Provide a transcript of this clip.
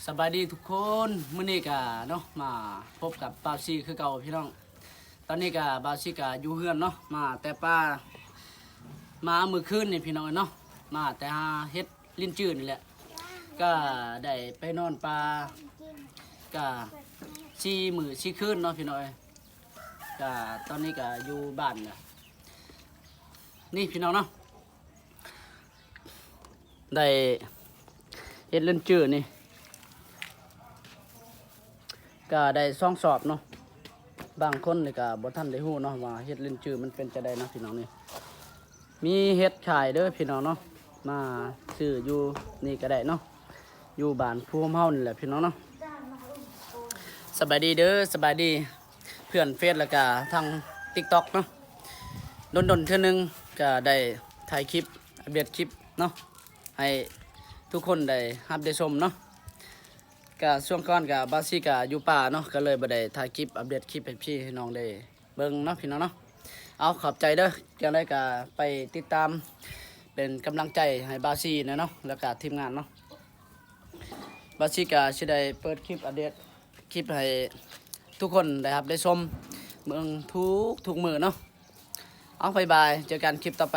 ສະບາຍດີທຸກຄົນ ມື້ນີ້ກະເນາະ ມາພົບກັບບ່າວຊີຄືເກົ່າພີ່ນ້ອງ. ຕອນນີ້ກະບ່າວຊີກະຢູ່ເຮືອນເນາະ ມາແຕ່ປ່າ ມາມື້ຄືນນີ້ພີ່ນ້ອງເນາະ ມາແຕ່ຫາເຫັດລິ້ນຈື້ນີ້ແຫຼະ ກະໄດ້ໄປນອນປ່າ ກະສີ່ມື້ສີ່ຄືນເນາະພີ່ນ້ອງເອີຍ. ກະຕອນນີ້ກະຢູ່ບ້ານລະ ນີ້ພີ່ນ້ອງເນາະ ໄດ້ເຫັດລິ້ນຈື້ນີ້ ກະໄດ້ສອງສອບເນາະ. ບາງຄົນນີ້ກະບໍ່ທັນໄດ້ຮູ້ເນາະວ່າເຫັດລິ້ນຈື້ມັນເປັນຈັ່ງໃດເນາະພີ່ນ້ອງນີ້. ມີເຫັດຂາຍເດີພີ່ນ້ອງເນາະ ມາຊື້ຢູ່ນີ້ກະໄດ້ເນາະ ຢູ່ບ້ານພູໂຮມເຮົານີ້ແຫຼະພີ່ນ້ອງເນາະ. ສະບາຍດີເດີ ສະບາຍດີເພື່ອນເຟສ ແລ້ວກະທາງຕິກຕັອກເນາະ. ດົນໆເທື່ອໜຶ່ງກະໄດ້ຖ່າຍຄລິບ ອັບເດດຄລິບເນາະ ໃຫ້ທຸກຄົນໄດ້ຮັບໄດ້ຊົມເນາະ. ກະຊ່ວງກ່ອນກະບ່າວຊີກະຢູ່ປ່າເນາະ ກະເລີຍບໍ່ໄດ້ຖ່າຍຄລິບ ອັບເດດຄລິບໃຫ້ພີ່ໃຫ້ນ້ອງໄດ້ເບິ່ງເນາະພີ່ນ້ອງເນາະ. ເອົາ ຂອບໃຈເດີ ຈັ່ງໃດກະໄປຕິດຕາມເປັນກຳລັງໃຈໃຫ້ບ່າວຊີແດ່ເນາະ ແລ້ວກະທີມງານເນາະ. ບ່າວຊີກະຊິໄດ້ເປີດຄລິບ ອັບເດດຄລິບໃຫ້ທຸກຄົນໄດ້ຮັບໄດ້ຊົມເບິ່ງທຸກໆມື້ເນາະ. ເອົາ ບາຍບາຍ ເຈີກັນຄລິບຕໍ່ໄປ.